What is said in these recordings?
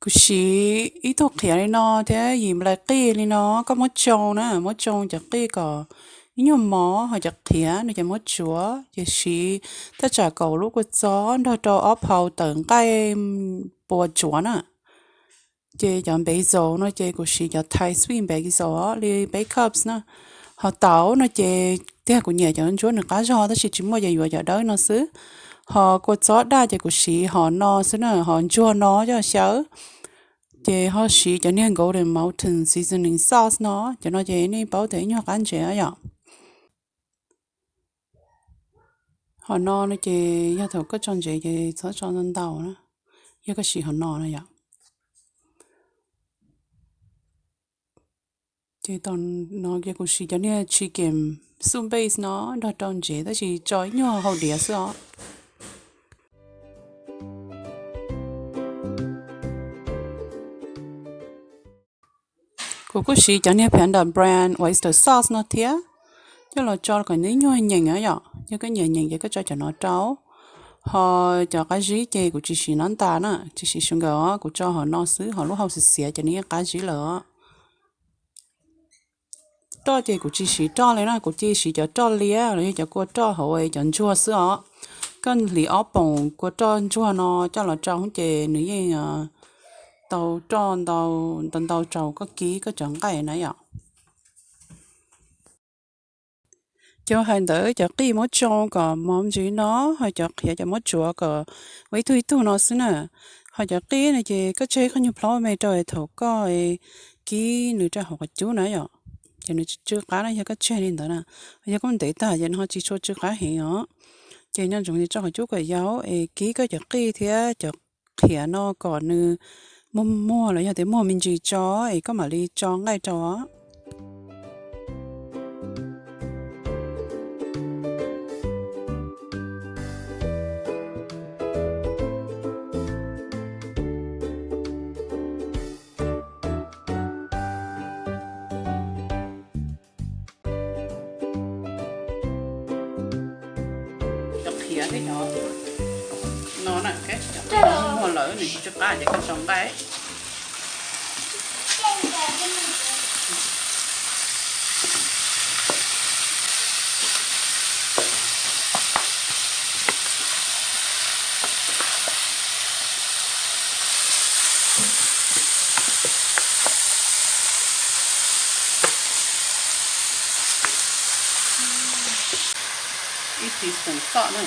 Kuv siv ib tug qhiav li no thiab yim nplais qij li no, koj muab tsoo na, muab tsoo cov qij kom ib nyuag mov, ho cov qhiav no ces muab tsuav ces siv thaj tsam kaum lub kua txob nrog rau ob phau tawm nqaij pua tsuav na. Ces cov basil no ces kuv siv cov Thai sweet basil li peb cups na. Ho tauv no ces tiag kuv nyiam cov ntsuab nws qab zog tab sis tsis muaj ces yuav cov dawb no xwb. Ho kua txob daj ces kuv siv hom no xwb na, hom ntsuag no coj xyaw. Ces ho siv cov niag Golden Mountain seasoning sauce no, cov no ces nej paub tias ib nyuag qab ntsev yom. Hom no no ces yog thaum koj tso ntsev ces txhob tso ntau ntau na, yog koj siv hom no no yom. Ces no ces kuv siv cov niag chicken soup base no nrog rau ntsev tab sis tso ib nyuag hauv diav xwb os. Kuv kuj siv cov niag Panda brand oyster sauce no thiab, coj los tso kom nws ib nyuag nyeem na yom. Yog koj nyiam nyeem ces koj tso cov no rau. Ho cov qab zib ces kuv tsis siv nab ntas na, tsis siv sugar os, kuv tso hom no xwb, ho lub hau xiav xiav ces nws yeej qab zib lawm os. Roj ces kuv tsis siv roj li na, kuv cia siv cov roj liab los yog cov kua roj hauv cov ntsuag xwb os. Koj hliv ob poom kua roj ntsuag no coj los rau ces nws yeej tau roj ntau ntau rau koj kib koj cov nqaij na yom. Ces hais ntawd cov qij muab tsoo kom mov ntsis no, ho cov qhiav ces muab tsuav kom ua ib tug ib tug no xwb na. Ho cov qij no ces koj tseg koj nyuag plhaub me rau thaum koj kib nws rau hauv qhov cub na yom, ces nws tsw qab na, yog koj tseg li ntawd na. Yog koj ntev tag ces nws ho tsis tshua tsw qab heev os. Ces nco ntsoov tso qhov cub kom yau es kib koj cov qij thiab cov qhiav no kom nws muag muag los yog tias muag me ntsis tso es koj mam li tso nqaij rau os. Cov qhiav thiab cov no na, cov qhiav muag lawm nws tsis tsw qab ces koj tso nqaij. Ib teaspoon salt na.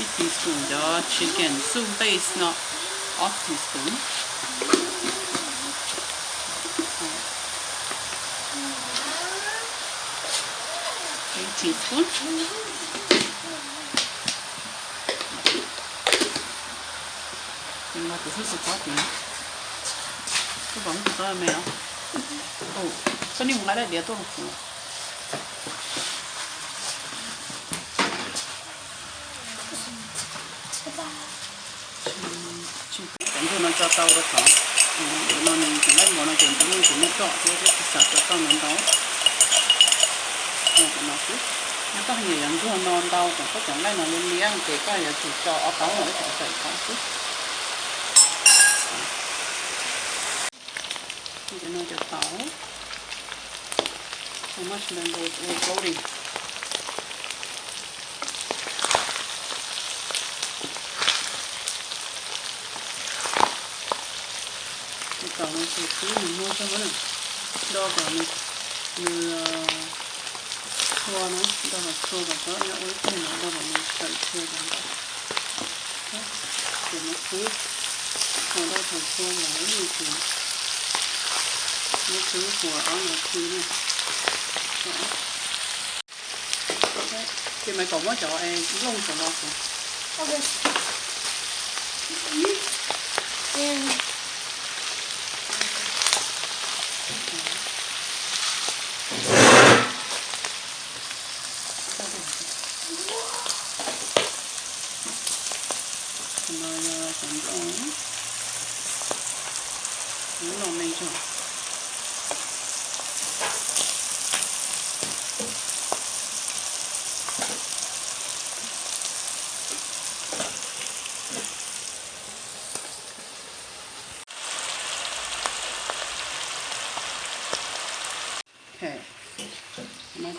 Ib teaspoon cov chicken soup base no, ob teaspoon. Ib teaspoon. Ces no kuv xub xus pob tid, kuv pom kuv txob me os. Koj nej mus nqa daim diav tuaj rau kuv. Cov ntsuag no tso tau rau tod, no nws cov nqaij mov no ces ntsuag no ces muaj roj thiab thiab tsis xav tso tau ntau ntau. Cov no xwb, yog koj nyiam cov ntsuag no ntau kom koj cov nqaij no liab liab ces koj yuav tsum tso ob taub no ib txhais tawm tod xwb. Cov no cov tauv, too much mango ua coating. Cov tauv no ces kib nws muag zog na, do kom nws, nws txhua na, do kom txhua kom txhob nyob ua ib teg no, do kom nws tawm txhua cov nqaij. Ces muab kib, ua do thaum txhua los ib me ntsis, muab kib ua ob nyuag kib na. Ces Maiv Kaum muab cov nplooj saum no kuv. No yog cov nplooj, lub no me zog.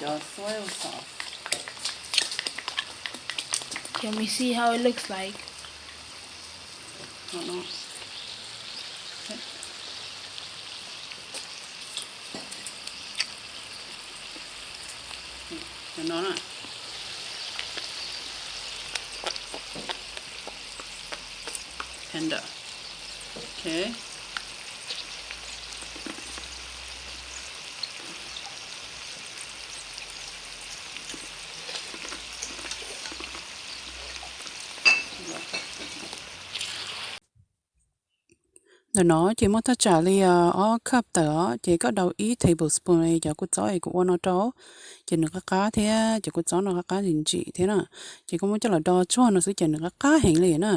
Cov soy sauce. Let me see how it looks like. Cov no na. Panda. Ok. Ntawm no ces muaj thaj tsam li ob cup tawm os, ces koj daus ib tablespoon li cov kua txob es kuv ua no rau, ces nws qab qab thiab, cov kua txob no qab qab ntsim ntsim thiab na. Ces koj muab coj los do tsuag no xwb ces nws qab qab heev li na.